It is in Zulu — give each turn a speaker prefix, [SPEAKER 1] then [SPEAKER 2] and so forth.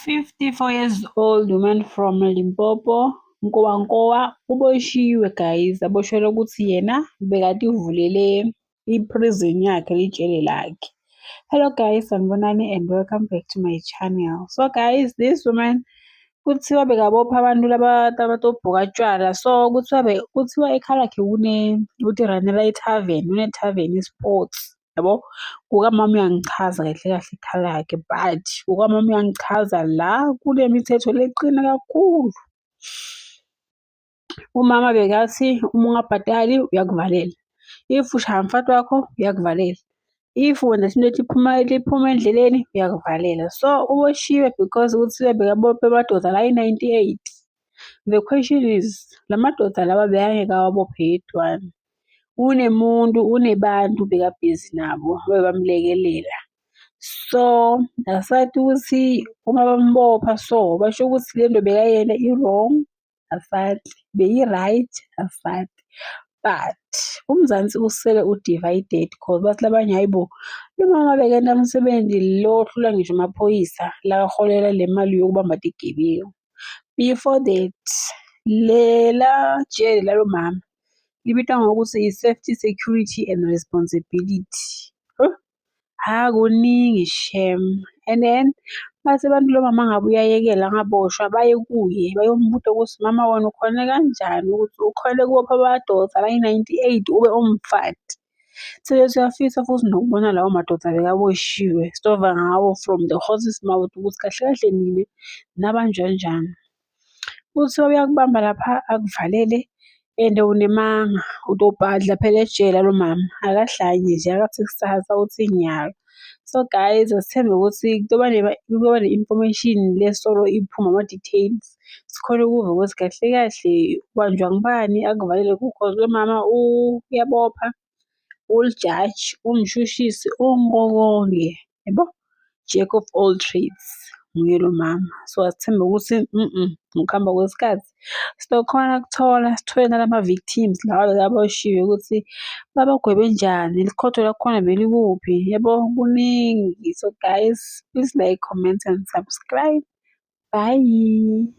[SPEAKER 1] 54 years old woman from Limpopo, Nkowankowa, uboshiwe guys, aboshelwe ukuthi yena bekade ivulele i-prison yakhe, lijele lakhe. Hello guys, sanibonani and welcome back to my channel. So guys, this woman kuthiwa bekabopha abantu laba abatobhuka tshwala. So kuthiwa ekhaya lakhe uti-run-ela i-tavern, une-tavern i-sports. Yabo, kukamama uyangichaza kahle kahle ekhaya lakhe, but kukamama uyangichaza la kunemithetho leqina kakhulu. Umama bekathi uma ungabhadali uyakuvalela. If ushaya umfati wakho uyakuvalela. If wenza into ethi iphuma endleleni uyakuvalela. So uboshiwe because kuthiwa bekabophe amadoda la ayi-98. The question is, la madoda lawa bekangeke awabophe yedwana. Unemuntu, unebantu beka-busy nabo bebamlekelela. So asazi ukuthi uma bambopha so basho ukuthi lento bekayena i-wrong, asati, beyi-right, asati. But uMzansi usele u-divided 'cause bathi labanye hhayi bo, lo mama bekenta umsebenzi lo ohlula ngisho amaphoyisa la aholela le mali yokubamba tigebengu. Before that, lela jele lalo mama libitwa ngokuthi i-Safety, Security and Responsibility. Ha kuningi shem. And then bathi abantu lo mama ngabe uyayekela angaboshwa baye kuye bayombuta ukuthi mama wena ukhone kanjani ukuthi ukhone ukubopha amadoda ayi-98 ube umfati. Thina siyafisa futhi nokubona lawo madoda bekaboshiwe sitova ngawo from the horse's mouth ukuthi kahle kahle nina nabanjwa kanjani. Kuthiwa uyakubamba lapha akuvalele and unemanga utobhadla phela ejele lo mama akahlanyi nje akathi kusasa uthi nyalo. So guys, asithembe ukuthi kuyoba ne-information lesolo iphuma ama-details sikhone ukuva ukuthi kahle kahle ubanjwa ngubani akuvalele cause lo mama uyabopha, ulijaji, umshushisi, ungukonke yabo. Jack of all trades nguye lo mama. So asithembe ukuthi ngokuhamba kwesikhathi sizokhona ukuthola sithole nalama-victims lawa aboshiwe ukuthi babagwebe njani, likhotho lakhona belikuphi yabo, kuningi. So guys, please like, comment and subscribe. Bye.